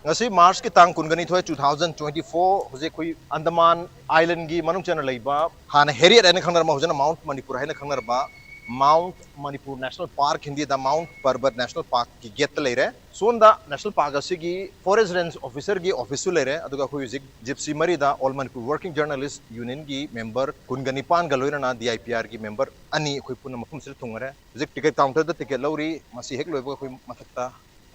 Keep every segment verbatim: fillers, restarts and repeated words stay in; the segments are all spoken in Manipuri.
ꯉꯁꯤ ꯃꯥꯔꯆꯀꯤ ꯇꯥꯡ ꯀꯨꯟꯒ ꯅꯤꯊꯣꯏ, two thousand twenty four, ꯍꯧꯖꯤꯛ ꯑꯩꯈꯣꯏ ꯑꯟꯗꯃꯥꯟ ꯑꯥꯏꯂꯦꯟꯒꯤ ꯃꯅꯨꯡ ꯆꯟꯅ ꯂꯩꯕ, ꯍꯥꯟꯅ ꯍꯦꯔꯤꯌꯠ ꯍꯥꯏꯅ ꯈꯪꯅꯔꯝꯕ, ꯍꯧꯖꯤꯛꯅ ꯃꯥꯎꯟꯠ ꯃꯅꯤꯄꯨꯔ ꯍꯥꯏꯅ ꯈꯪꯅꯔꯕ ꯃꯥꯎꯟꯠ ꯃꯅꯤꯄꯨꯔ ꯅꯦꯁꯅꯦꯜ ꯄꯥꯔꯛ, ꯍꯤꯟꯗꯤꯗ ꯃꯥꯎꯟꯠ ꯄꯔꯕꯠ ꯅꯦꯁꯅꯦꯜ ꯄꯥꯔꯛꯀꯤ ꯒꯦꯠꯇ ꯂꯩꯔꯦ꯫ ꯁꯣꯝꯗ ꯅꯦꯁꯅꯦꯜ ꯄꯥꯔꯛ ꯑꯁꯤꯒꯤ ꯐꯣꯔꯦꯁ ꯔꯦꯟꯖ ꯑꯣꯐꯤꯁꯔꯒꯤ ꯑꯣꯐꯤꯁꯁꯨ ꯂꯩꯔꯦ꯫ ꯑꯗꯨꯒ ꯑꯩꯈꯣꯏ ꯍꯧꯖꯤꯛ ꯖꯤꯞꯁꯤ ꯃꯔꯤꯗ ꯑꯣꯜ ꯃꯅꯤꯄꯨꯔ ꯋꯥꯔꯀꯤꯡ ꯖꯔꯅꯦꯂꯤꯁ ꯌꯨꯅꯤꯌꯟꯒꯤ ꯃꯦꯝꯕꯔ ꯀꯨꯟꯒ ꯅꯤꯄꯥꯟꯒ ꯂꯣꯏꯅꯅ ꯗꯤ ꯑꯥꯏ ꯄꯤ ꯑꯥꯔꯒꯤ ꯃꯦꯝꯕꯔ ꯑꯅꯤ ꯑꯩꯈꯣꯏ ꯄꯨꯟꯅ ꯃꯐꯝꯁꯤꯗ ꯊꯨꯡꯉꯔꯦ꯫ ꯍꯧꯖꯤꯛ ꯇꯤꯀꯦꯠ ꯀꯥꯎꯟꯇꯔꯗ ꯇꯤꯀꯦꯠ ꯂꯧꯔꯤ꯫ ꯃꯁꯤ ꯍꯦꯛ ꯂꯣꯏꯕꯒ ꯑꯩꯈꯣꯏ ꯃꯊꯛꯇ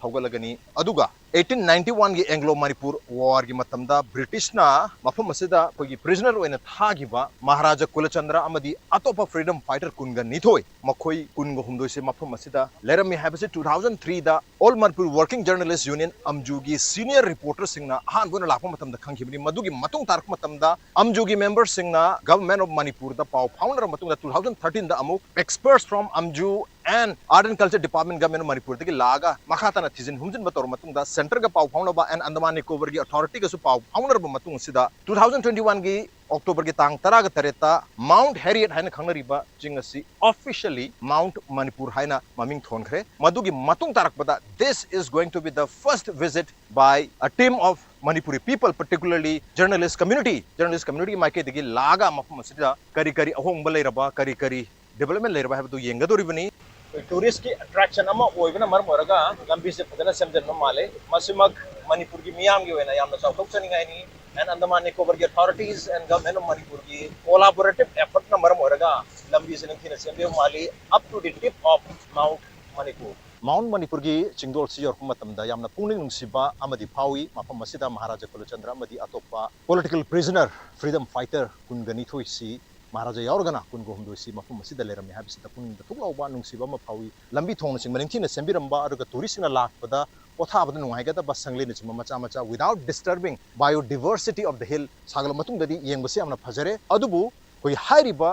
ꯊꯧꯒꯠꯂꯒꯅꯤ꯫ ꯑꯗꯨꯒ eighteen ninety one ꯒꯤ ꯑꯦꯡꯒ꯭ꯂꯣ ꯃꯅꯤꯄꯨꯔ ꯋꯥꯔꯒꯤ ꯃꯇꯝꯗ ꯕ꯭ꯔꯤꯇꯤꯁꯅ ꯃꯐꯝ ꯑꯁꯤꯗ ꯑꯩꯈꯣꯏꯒꯤ ꯄ꯭ꯔꯤꯖꯅꯔ ꯑꯣꯏꯅ ꯊꯥꯈꯤꯕ ꯃꯍꯥꯔꯥꯖꯥ ꯀꯨꯂꯆꯟꯗ꯭ꯔ ꯑꯃꯗꯤ ꯑꯇꯣꯞꯄ ꯐ꯭ꯔꯤꯗꯝ ꯐꯥꯏꯇꯔ ꯀꯨꯟꯒ ꯅꯤꯊꯣꯏ, ꯃꯈꯣꯏ ꯀꯨꯟꯒ ꯍꯨꯝꯗꯣꯏꯁꯦ ꯃꯐꯝ ꯑꯁꯤꯗ ꯂꯩꯔꯝꯃꯤ ꯍꯥꯏꯕꯁꯤ two thousand three the all Manipur working journalists union, ꯑꯝꯖꯨꯒꯤ ꯁꯤꯅꯤꯌꯔ ꯔꯤꯄꯣꯔꯇꯔꯁꯤꯡꯅ ꯑꯍꯥꯟꯕ ꯑꯣꯏꯅ ꯂꯥꯛꯄ ꯃꯇꯝꯗ ꯈꯪꯈꯤꯕꯅꯤ꯫ ꯃꯗꯨꯒꯤ ꯃꯇꯨꯡ ꯇꯥꯔꯛꯄ ꯃꯇꯝꯗ ꯑꯝꯖꯨꯒꯤ ꯃꯦꯝꯕꯔꯁꯤꯡꯅ ꯒꯚꯔꯟꯃꯦꯟꯠ ꯑꯣꯐ ꯃꯅꯤꯄꯨꯔꯗ ꯄꯥꯎ ꯐꯥꯎꯅꯔꯕ ꯃꯇꯨꯡꯗ two thousand thirteen ꯗ ꯑꯃꯨꯛ experts from AMJU and Art and Culture Department, government of ꯃꯅꯤꯄꯨꯔꯗꯒꯤ ꯂꯥꯛꯑꯒ ꯃꯈꯥ ꯇꯥꯅ ꯊꯤꯖꯤꯟ ꯍꯨꯝꯖꯤꯟꯕ ꯇꯧꯔꯕ ꯃꯇꯨꯡꯗ ꯁꯦꯟꯇꯔꯒ ꯄꯥꯎ ꯐꯥꯎꯅꯕ and ꯑꯟꯗꯃꯥꯟ ꯅꯤꯀꯣꯕꯔꯒꯤ ꯑꯣꯊꯣꯔꯤꯇꯤꯒꯁꯨ ꯄꯥꯎ ꯐꯥꯎꯅꯔꯕ ꯃꯇꯨꯡ ꯑꯁꯤꯗ two thousand twenty one ꯒꯤ ꯑꯣꯛꯇꯣꯕꯔꯒꯤ ꯇꯥꯡ ꯇꯔꯥꯒ ꯇꯔꯦꯠꯇ ꯃꯥꯎꯟꯠ ꯍꯦꯔꯤꯌꯠ ꯍꯥꯏꯅ ꯈꯪꯅꯔꯤꯕ ꯆꯤꯡ ꯑꯁꯤ ꯑꯣꯐꯤꯁꯤꯌꯦꯜꯂꯤ ꯃꯥꯎꯟꯠ ꯃꯅꯤꯄꯨꯔ ꯍꯥꯏꯅ ꯃꯃꯤꯡ ꯊꯣꯟꯈ꯭ꯔꯦ꯫ ꯃꯗꯨꯒꯤ ꯃꯇꯨꯡ ꯇꯥꯔꯛꯄꯗ this is going to be the first visit by a team of Manipuri people, particularly journalist community, journalist community ꯃꯥꯏꯀꯩꯗꯒꯤ ꯂꯥꯛꯑꯒ ꯃꯐꯝ ꯑꯁꯤꯗ ꯀꯔꯤ ꯀꯔꯤ ꯑꯍꯣꯡꯕ ꯂꯩꯔꯕ, ꯀꯔꯤ ꯀꯔꯤ ꯗꯤꯕꯦꯂꯞꯃꯦꯟꯠ ꯂꯩꯔꯕ ꯍꯥꯏꯕꯗꯨ ꯌꯦꯡꯒꯗꯧꯔꯤꯕꯅꯤ꯫ ꯑꯩꯈꯣꯏ ꯇꯨꯔꯤꯁꯀꯤ ꯑꯦꯇ꯭ꯔꯦꯛꯁꯟ ꯑꯃ ꯑꯣꯏꯕꯅ ꯃꯔꯝ ꯑꯣꯏꯔꯒ ꯂꯝꯕꯤꯁꯦ ꯐꯖꯅ ꯁꯦꯝꯖꯤꯟꯕ ꯃꯥꯜꯂꯦ꯫ ꯃꯁꯤꯃꯛ ꯃꯅꯤꯄꯨꯔꯒꯤ ꯃꯤꯌꯥꯝꯒꯤ ꯑꯣꯏꯅ ꯌꯥꯝꯅ ꯆꯥꯎꯊꯣꯛꯆꯅꯤꯡꯉꯥꯏꯅꯤ꯫ And Andaman Nicobar ꯒꯤ authorities and Government of ꯃꯅꯤꯄꯨꯔꯒꯤ collaborative effortꯅ ꯃꯔꯝ ꯑꯣꯏꯔꯒ ꯂꯝꯕꯤꯁꯦ ꯅꯤꯡꯊꯤꯅ ꯁꯦꯝꯕꯤꯕ ꯃꯥꯜꯂꯤ, up to the tip of Mount Manipur. Mount ꯃꯅꯤꯄꯨꯔꯒꯤ ꯆꯤꯡꯗꯣꯜꯁꯤ ꯌꯧꯔꯛꯄ ꯃꯇꯝꯗ ꯌꯥꯝꯅ ꯄꯨꯛꯅꯤꯡ ꯅꯨꯡꯁꯤꯕ ꯑꯃꯗꯤ ꯐꯥꯎꯏ꯫ ꯃꯐꯝ ꯑꯁꯤꯗ ꯃꯍꯥꯔꯥꯖꯥ ꯀꯨꯂꯆꯟꯗ꯭ꯔ ꯑꯃꯗꯤ ꯑꯇꯣꯞꯄ ꯄꯣꯂꯤꯇꯤꯀꯦꯜ ꯄ꯭ꯔꯤꯖꯅꯔ, ꯐ꯭ꯔꯤꯗꯝ ꯐꯥꯏꯇꯔ ꯀꯨꯟꯒ ꯅꯤꯊꯣꯏꯁꯤ, ꯃꯍꯥꯔꯥꯖꯥ ꯌꯥꯎꯔꯒꯅ ꯀꯨꯟꯒ ꯍꯨꯝꯗꯣꯏꯁꯤ ꯃꯐꯝ ꯑꯁꯤꯗ ꯂꯩꯔꯝꯃꯤ ꯍꯥꯏꯕꯁꯤꯗ ꯄꯨꯛꯅꯤꯡꯗ ꯊꯨꯛ ꯂꯥꯎꯕ ꯅꯨꯡꯁꯤꯕ ꯑꯃ ꯐꯥꯎꯏ꯫ ꯂꯝꯕꯤ ꯊꯣꯡꯅꯆꯤꯡꯕ ꯅꯤꯡꯊꯤꯅ ꯁꯦꯝꯕꯤꯔꯝꯕ, ꯑꯗꯨꯒ ꯇꯨꯔꯤꯁꯁꯤꯡꯅ ꯂꯥꯛꯄꯗ ꯄꯣꯊꯥꯕꯗ ꯅꯨꯡꯉꯥꯏꯒꯗꯕ ꯁꯪꯂꯦꯟꯅꯆꯤꯡꯕ ꯃꯆꯥ ꯃꯆꯥ, without disturbing biodiversity of the hill, ꯁꯥꯒꯠꯂꯕ ꯃꯇꯨꯡꯗꯗꯤ ꯌꯦꯡꯕꯁꯤ ꯌꯥꯝꯅ ꯐꯖꯔꯦ꯫ ꯑꯗꯨꯕꯨ ꯑꯩꯈꯣꯏ ꯍꯥꯏꯔꯤꯕ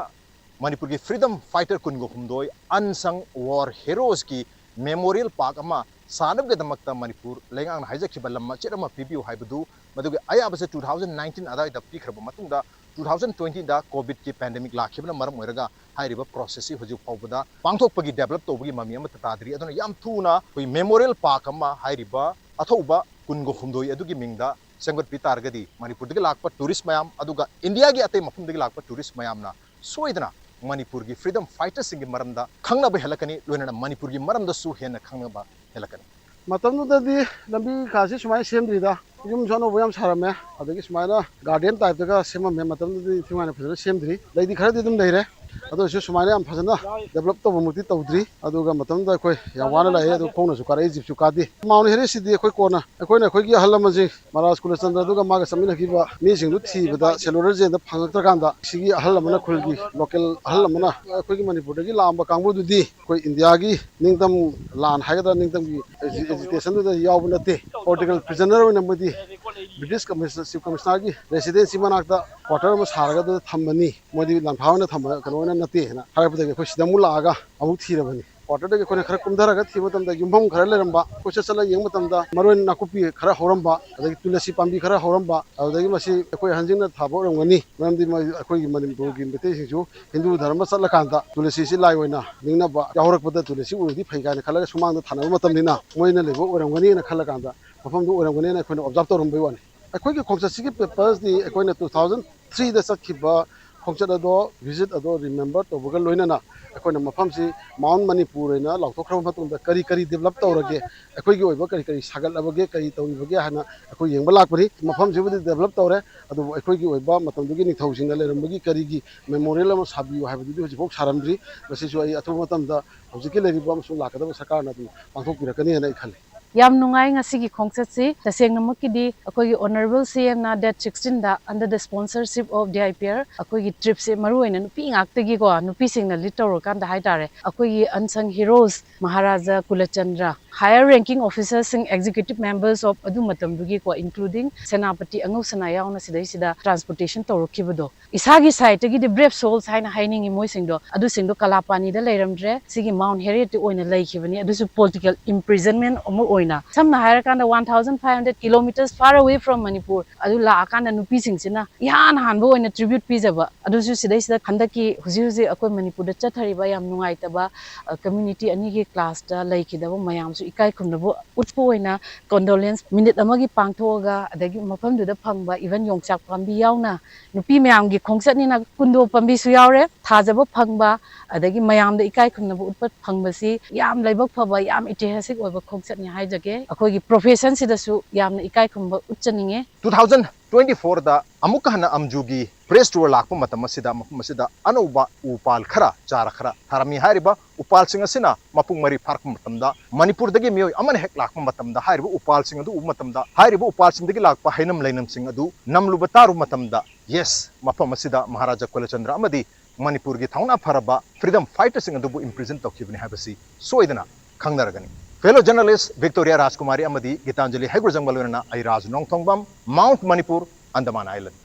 ꯃꯅꯤꯄꯨꯔꯒꯤ ꯐ꯭ꯔꯤꯗꯝ ꯐꯥꯏꯇꯔ ꯀꯨꯟꯒ ꯍꯨꯝꯗꯣꯏ, unsung war heroesꯀꯤ ꯃꯦꯃꯣꯔꯤꯌꯦꯜ ꯄꯥꯔꯛ ꯑꯃ ꯁꯥꯅꯕꯒꯤꯗꯃꯛꯇ ꯃꯅꯤꯄꯨꯔ ꯂꯩꯉꯥꯛꯅ ꯍꯥꯏꯖꯈꯤꯕ ꯂꯝ ꯃꯆꯦꯠ ꯑꯃ ꯄꯤꯕꯤꯌꯨ ꯍꯥꯏꯕꯗꯨ, ꯃꯗꯨꯒꯤ ꯑꯌꯥꯕꯁꯦ two thousand nineteen ꯑꯗꯨꯋꯥꯏꯗ ꯄꯤꯈ꯭ꯔꯕ ꯃꯇꯨꯡꯗ, two thousand twenty ꯗ ꯀꯣꯚꯤꯗꯀꯤ ꯄꯦꯟꯗꯦꯃꯤꯛ ꯂꯥꯛꯈꯤꯕꯅ ꯃꯔꯝ ꯑꯣꯏꯔꯒ ꯍꯥꯏꯔꯤꯕ ꯄ꯭ꯔꯣꯁꯦꯁꯁꯤ ꯍꯧꯖꯤꯛ ꯐꯥꯎꯕꯗ ꯄꯥꯡꯊꯣꯛꯄꯒꯤ, ꯗꯦꯕꯂꯞ ꯇꯧꯕꯒꯤ ꯃꯃꯤ ꯑꯃꯠꯇ ꯇꯥꯗ꯭ꯔꯤ꯫ ꯑꯗꯨꯅ ꯌꯥꯝ ꯊꯨꯅ ꯑꯩꯈꯣꯏ ꯃꯦꯃꯣꯔꯤꯌꯦꯜ ꯄꯥꯔꯛ ꯑꯃ ꯍꯥꯏꯔꯤꯕ ꯑꯊꯧꯕ ꯀꯨꯟꯒ ꯍꯨꯝꯗꯣꯏ ꯑꯗꯨꯒꯤ ꯃꯤꯡꯗ ꯁꯦꯝꯒꯠꯄꯤ ꯇꯥꯔꯒꯗꯤ ꯃꯅꯤꯄꯨꯔꯗꯒꯤ ꯂꯥꯛꯄ tourist ꯃꯌꯥꯝ, ꯑꯗꯨꯒ ꯏꯟꯗꯤꯌꯥꯒꯤ ꯑꯇꯩ ꯃꯐꯝꯗꯒꯤ ꯂꯥꯛꯄ tourist ꯃꯌꯥꯝꯅ ꯁꯣꯏꯗꯅ ꯃꯅꯤꯄꯨꯔꯒꯤ freedom fighterꯁꯤꯡꯒꯤ ꯃꯔꯝꯗ ꯈꯪꯅꯕ ꯍꯦꯜꯂꯛꯀꯅꯤ, ꯂꯣꯏꯅꯅ ꯃꯅꯤꯄꯨꯔꯒꯤ ꯃꯔꯝꯗꯁꯨ ꯍꯦꯟꯅ ꯈꯪꯅꯕ ꯍꯦꯜꯂꯛꯀꯅꯤ꯫ ꯃꯇꯝꯗꯨꯗꯗꯤ ꯂꯝꯕꯤ ꯀꯥꯁꯤ ꯁꯨꯃꯥꯏꯅ ꯁꯦꯝꯗ꯭ꯔꯤꯗ, ꯌꯨꯝꯁꯨ ꯑꯅꯧꯕ ꯌꯥꯝ ꯁꯥꯔꯝꯃꯦ, ꯑꯗꯒꯤ ꯁꯨꯃꯥꯏꯅ garden typeꯇꯒ ꯁꯦꯝꯃꯝꯃꯦ꯫ ꯃꯇꯝꯗꯨꯗꯗꯤ ꯏꯟꯊꯤ ꯅꯨꯡꯉꯥꯏꯅ ꯐꯖꯅ ꯁꯦꯝꯗ꯭ꯔꯤ, ꯂꯩꯗꯤ ꯈꯔꯗꯤ ꯑꯗꯨꯝ ꯂꯩꯔꯦ꯫ ꯑꯗꯨ ꯑꯣꯏꯔꯁꯨ ꯁꯨꯃꯥꯏꯅ ꯌꯥꯝ ꯐꯖꯅ develop ꯇꯧꯕꯃꯛꯇꯤ ꯇꯧꯗ꯭ꯔꯤ꯫ ꯑꯗꯨꯒ ꯃꯇꯝꯗꯨꯗ ꯑꯩꯈꯣꯏ ꯌꯥꯝ ꯋꯥꯅ ꯂꯥꯛꯑꯦ, ꯑꯗꯨ ꯈꯣꯡꯅꯁꯨ ꯀꯥꯔꯛꯏ, ꯖꯤꯞꯁꯨ ꯀꯥꯗꯦ꯫ Mount Everestꯁꯤꯗꯤ ꯑꯩꯈꯣꯏ ꯀꯣꯟꯅ ꯑꯩꯈꯣꯏꯅ ꯑꯩꯈꯣꯏꯒꯤ ꯑꯍꯜ ꯂꯃꯟꯁꯤꯡ ꯃꯍꯥꯔꯥꯖ ꯀꯨꯂꯆꯟꯗ꯭ꯔ ꯑꯗꯨꯒ ꯃꯥꯒ ꯆꯠꯃꯤꯟꯅꯈꯤꯕ ꯃꯤꯁꯤꯡꯗꯨ ꯊꯤꯕꯗ ꯁꯦꯂꯨꯂꯔ ꯖꯦꯜꯗ ꯐꯪꯉꯛꯇ꯭ꯔꯀꯥꯟꯗ, ꯁꯤꯒꯤ ꯑꯍꯜ ꯑꯃꯅ, ꯈꯨꯜꯒꯤ local ꯑꯍꯜ ꯑꯃꯅ ꯑꯩꯈꯣꯏꯒꯤ ꯃꯅꯤꯄꯨꯔꯗꯒꯤ ꯂꯥꯛꯑꯝꯕ ꯀꯥꯡꯕꯨꯗꯨꯗꯤ ꯑꯩꯈꯣꯏ ꯏꯟꯗꯤꯌꯥꯒꯤ ꯅꯤꯡꯇꯝ ꯂꯥꯟ ꯍꯥꯏꯒꯗ꯭ꯔꯥ, ꯅꯤꯡꯇꯝꯒꯤ ꯑꯦꯖꯤ-, agitationꯗꯨꯗ ꯌꯥꯎꯕ ꯅꯠꯇꯦ꯫ Political prisoner ꯑꯣꯏꯅ ꯃꯣꯏꯗꯤ British commissioner, chief commissionerꯒꯤ residency ꯃꯅꯥꯛꯇ quarter ꯑꯃ ꯁꯥꯔꯒ ꯑꯗꯨꯗ ꯊꯝꯕꯅꯤ, ꯃꯣꯏꯗꯤ ꯂꯥꯟꯐꯥ ꯑꯣꯏꯅ ꯊꯝꯕ ꯀꯩꯅꯣ ꯑꯣꯏꯅ ꯅꯠꯇꯦ ꯍꯥꯏꯅ ꯍꯥꯏꯔꯛꯄꯗꯒꯤ ꯑꯩꯈꯣꯏ ꯁꯤꯗ ꯑꯃꯨꯛ ꯂꯥꯛꯑꯒ ꯑꯃꯨꯛ ꯊꯤꯔꯕꯅꯤ꯫ Quarterꯗꯒꯤ ꯑꯩꯈꯣꯏꯅ ꯈꯔ ꯀꯨꯝꯊꯔꯒ ꯊꯤꯕ ꯃꯇꯝꯗ ꯌꯨꯝꯐꯝ ꯈꯔ ꯂꯩꯔꯝꯕ, ꯀꯣꯏꯆꯠ ꯆꯠꯂ ꯌꯦꯡꯕ ꯃꯇꯝꯗ ꯃꯔꯣꯏ ꯅꯥꯀꯨꯞꯄꯤ ꯈꯔ ꯍꯧꯔꯝꯕ, ꯑꯗꯒꯤ ꯇꯨꯂꯁꯤ ꯄꯥꯝꯕꯤ ꯈꯔ ꯍꯧꯔꯝꯕ, ꯑꯗꯨꯗꯒꯤ ꯃꯁꯤ ꯑꯩꯈꯣꯏ ꯑꯍꯟꯁꯤꯡꯅ ꯊꯥꯕ ꯑꯣꯏꯔꯝꯒꯅꯤ꯫ ꯃꯔꯝꯗꯤ ꯃꯣꯏ, ꯑꯩꯈꯣꯏꯒꯤ ꯃꯅꯤꯄꯨꯔꯒꯤ ꯃꯩꯇꯩꯁꯤꯡꯁꯨ ꯍꯤꯟꯗꯨ ꯙꯔꯃ ꯆꯠꯂꯀꯥꯟꯗ ꯇꯨꯂꯁꯤꯁꯤ ꯂꯥꯏ ꯑꯣꯏꯅ ꯅꯤꯡꯅꯕ ꯌꯥꯎꯔꯛꯄꯗ ꯇꯨꯂꯁꯤ ꯎꯔꯗꯤ ꯐꯩ ꯀꯥꯏꯅ ꯈꯜꯂꯒ ꯁꯨꯃꯥꯡꯗ ꯊꯥꯅꯕ ꯃꯇꯝꯅꯤꯅ ꯃꯣꯏꯅ ꯂꯩꯕ ꯑꯣꯏꯔꯝꯒꯅꯤꯅ ꯈꯜꯂꯀꯥꯟꯗ ꯃꯐꯝꯗꯨ ꯑꯣꯏꯔꯝꯒꯅꯤꯅ ꯑꯩꯈꯣꯏꯅ observe ꯇꯧꯔꯝꯕꯩ ꯋꯥꯅꯤ꯫ ꯑꯩꯈꯣꯏꯒꯤ ꯈꯣꯡꯆꯠꯁꯤꯒꯤ purposeꯗꯤ ꯑꯩꯈꯣꯏꯅ two thousand threeꯗ ꯆꯠꯈꯤꯕ ꯈꯣꯡꯆꯠ ꯑꯗꯣ, visit ꯑꯗꯣ remember ꯇꯧꯕꯒ ꯂꯣꯏꯅꯅ ꯑꯩꯈꯣꯏꯅ ꯃꯐꯝꯁꯤ Mount ꯃꯅꯤꯄꯨꯔ ꯑꯣꯏꯅ ꯂꯥꯎꯊꯣꯛꯈ꯭ꯔꯕ ꯃꯇꯨꯡꯗ ꯀꯔꯤ ꯀꯔꯤ develop ꯇꯧꯔꯒꯦ, ꯑꯩꯈꯣꯏꯒꯤ ꯑꯣꯏꯕ ꯀꯔꯤ ꯀꯔꯤ ꯁꯥꯒꯠꯂꯕꯒꯦ, ꯀꯔꯤ ꯇꯧꯔꯤꯕꯒꯦ ꯍꯥꯏꯅ ꯑꯩꯈꯣꯏ ꯌꯦꯡꯕ ꯂꯥꯛꯄꯅꯤ꯫ ꯃꯐꯝꯁꯤꯕꯨꯗꯤ develop ꯇꯧꯔꯦ, ꯑꯗꯨꯕꯨ ꯑꯩꯈꯣꯏꯒꯤ ꯑꯣꯏꯕ ꯃꯇꯝꯗꯨꯒꯤ ꯅꯤꯡꯊꯧꯁꯤꯡꯅ ꯂꯩꯔꯝꯕꯒꯤ ꯀꯔꯤꯒꯤ memorial ꯑꯃ ꯁꯥꯕꯤꯌꯨ ꯍꯥꯏꯕꯗꯨꯗꯤ ꯍꯧꯖꯤꯛꯐꯥꯎ ꯁꯥꯔꯝꯗ꯭ꯔꯤ꯫ ꯃꯁꯤꯁꯨ ꯑꯩ ꯑꯊꯨꯕ ꯃꯇꯝꯗ ꯍꯧꯖꯤꯛꯀꯤ ꯂꯩꯔꯤꯕ ꯑꯃꯁꯨꯡ ꯂꯥꯛꯀꯗꯕ ꯁꯔꯀꯥꯔꯅ ꯑꯗꯨꯝ ꯄꯥꯡꯊꯣꯛꯄꯤꯔꯛꯀꯅꯤ ꯍꯥꯏꯅ ꯑꯩ ꯈꯜꯂꯤ꯫ ꯌꯥꯝ ꯅꯨꯡꯉꯥꯏ ꯉꯁꯤꯒꯤ ꯈꯣꯡꯆꯠꯁꯤ꯫ ꯇꯁꯦꯡꯅꯃꯛꯀꯤꯗꯤ ꯑꯩꯈꯣꯏꯒꯤ Honourable CMꯅ date sixteenꯗ under the sponsorship of DIPR ꯑꯩꯈꯣꯏꯒꯤ tripꯁꯦ ꯃꯔꯨꯑꯣꯏꯅ ꯅꯨꯄꯤ ꯉꯥꯛꯇꯒꯤꯀꯣ, ꯅꯨꯄꯤꯁꯤꯡꯅ lead ꯇꯧꯔꯀꯥꯟꯗ ꯍꯥꯏꯇꯥꯔꯦ, ꯑꯩꯈꯣꯏꯒꯤ unsung heroes Maharaja ꯀꯨꯂꯆꯟꯗ꯭ꯔ, higher ranking officerꯁꯤꯡ, executive members of ꯑꯗꯨ ꯃꯇꯝꯗꯨꯒꯤꯀꯣ, including ꯁꯦꯅꯥꯄꯇꯤ ꯑꯉꯧꯁꯅꯥ ꯌꯥꯎꯅ ꯁꯤꯗꯩꯁꯤꯗ transportation ꯇꯧꯔꯛꯈꯤꯕꯗꯣ, ꯏꯁꯥꯒꯤ sideꯇꯒꯤꯗꯤ brave souls ꯍꯥꯏꯅ ꯍꯥꯏꯅꯤꯡꯉꯤ ꯃꯣꯏꯁꯤꯡꯗꯣ꯫ ꯑꯗꯨꯁꯤꯡꯗꯣ ꯀꯂꯥꯄꯥꯅꯤꯗ ꯂꯩꯔꯝꯗ꯭ꯔꯦ, ꯁꯤꯒꯤ Mount Harrietꯇ ꯑꯣꯏꯅ ꯂꯩꯈꯤꯕꯅꯤ꯫ ꯑꯗꯨꯁꯨ political imprisonment ꯑꯃ ꯑꯣꯏꯅ ꯁꯝꯅ ꯍꯥꯏꯔꯀꯥꯟꯗ one thousand five hundred kilometers far away from Manipur ꯑꯗꯨ ꯂꯥꯛꯑꯀꯥꯟꯗ ꯅꯨꯄꯤꯁꯤꯡꯁꯤꯅ ꯏꯍꯥꯟ ꯍꯥꯟꯕ ꯑꯣꯏꯅ tribute ꯄꯤꯖꯕ ꯑꯗꯨꯁꯨ ꯁꯤꯗꯩꯁꯤꯗ ꯍꯟꯗꯛꯀꯤ ꯍꯧꯖꯤꯛ ꯍꯧꯖꯤꯛ ꯑꯩꯈꯣꯏ ꯃꯅꯤꯄꯨꯔꯗ ꯆꯠꯊꯔꯤꯕ ꯌꯥꯝ ꯅꯨꯡꯉꯥꯏꯇꯕ community ꯑꯅꯤꯒꯤ clashꯇ ꯂꯩꯈꯤꯗꯕ ꯃꯌꯥꯝꯁꯨ ꯏꯀꯥꯏ ꯈꯨꯝꯅꯕ ꯎꯠꯄ ꯑꯣꯏꯅ condolence minute ꯑꯃꯒꯤ ꯄꯥꯡꯊꯣꯛꯑꯒ ꯑꯗꯒꯤ ꯃꯐꯝꯗꯨꯗ ꯐꯪꯕ even ꯌꯣꯡꯆꯥꯛ ꯄꯥꯝꯕꯤ ꯌꯥꯎꯅ ꯅꯨꯄꯤ ꯃꯌꯥꯝꯒꯤ ꯈꯣꯡꯆꯠꯅꯤꯅ ꯀꯨꯟꯗꯣ ꯄꯥꯝꯕꯤꯁꯨ ꯌꯥꯎꯔꯦ꯫ ꯊꯥꯖꯕ ꯐꯪꯕ ꯑꯗꯒꯤ ꯃꯌꯥꯝꯗ ꯏꯀꯥꯏ ꯈꯨꯝꯅꯕ ꯎꯠꯄ ꯐꯪꯕꯁꯤ ꯌꯥꯝ ꯂꯥꯏꯕꯛ ꯐꯕ, ꯌꯥꯝ ꯏꯇꯤꯍꯥꯁꯤꯛ ꯑꯣꯏꯕ ꯈꯣꯡꯆꯠꯅꯤ ꯍꯥꯏꯖꯒꯦ꯫ ꯑꯩꯈꯣꯏꯒꯤ professionꯁꯤꯗꯁꯨ ꯌꯥꯝꯅ ꯏꯀꯥꯏ ꯈꯨꯝꯕ ꯎꯠꯆꯅꯤꯡꯉꯦ꯫ Two thousand twenty fourꯗ ꯑꯃꯨꯛꯀ ꯍꯟꯅ ꯑꯝꯖꯨꯒꯤ press tour ꯂꯥꯛꯄ ꯃꯇꯝ ꯑꯁꯤꯗ ꯃꯐꯝ ꯑꯁꯤꯗ ꯑꯅꯧꯕ ꯎ ꯄꯥꯜ ꯈꯔ, ꯆꯥꯔ ꯈꯔ ꯊꯥꯔꯝꯃꯤ꯫ ꯍꯥꯏꯔꯤꯕ ꯎꯄꯥꯜꯁꯤꯡ ꯑꯁꯤꯅ ꯃꯄꯨꯡ ꯃꯔꯩ ꯐꯥꯔꯛꯄ ꯃꯇꯝꯗ ꯃꯅꯤꯄꯨꯔꯗꯒꯤ ꯃꯤꯑꯣꯏ ꯑꯃꯅ ꯍꯦꯛ ꯂꯥꯛꯄ ꯃꯇꯝꯗ ꯍꯥꯏꯔꯤꯕ ꯎꯄꯥꯜꯁꯤꯡ ꯑꯗꯨ ꯎꯕ ꯃꯇꯝꯗ ꯍꯥꯏꯔꯤꯕ ꯎꯄꯥꯜꯁꯤꯡꯗꯒꯤ ꯂꯥꯛꯄ ꯍꯩꯅꯝ ꯂꯩꯅꯝꯁꯤꯡ ꯑꯗꯨ ꯅꯝꯂꯨꯕ ꯇꯥꯔꯨꯕ ꯃꯇꯝꯗ, yes, ꯃꯐꯝ ꯑꯁꯤꯗ ꯃꯍꯥꯔꯥꯖꯥ ꯀꯨꯂꯆꯟꯗ꯭ꯔ ꯑꯃꯗꯤ ꯃꯅꯤꯄꯨꯔꯒꯤ ꯊꯧꯅꯥ ꯐꯔꯕ freedom fighterꯁꯤꯡ ꯑꯗꯨꯕꯨ imprison ꯇꯧꯈꯤꯕꯅꯤ ꯍꯥꯏꯕꯁꯤ ꯁꯣꯏꯗꯅ ꯈꯪꯅꯔꯒꯅꯤ꯫ Fellow journalist Victoria ꯔꯥꯖꯀꯨꯃꯥꯔꯤ ꯑꯃꯗꯤ ꯒꯤꯇꯥꯟꯖꯂꯤ ꯍꯩꯒ꯭ꯔꯨꯖꯪꯒ ꯂꯣꯏꯅꯅ ꯑꯩ ꯔꯥꯖ ꯅꯣꯡꯊꯣꯡꯕꯝ, Mount Manipur, Andaman Island꯫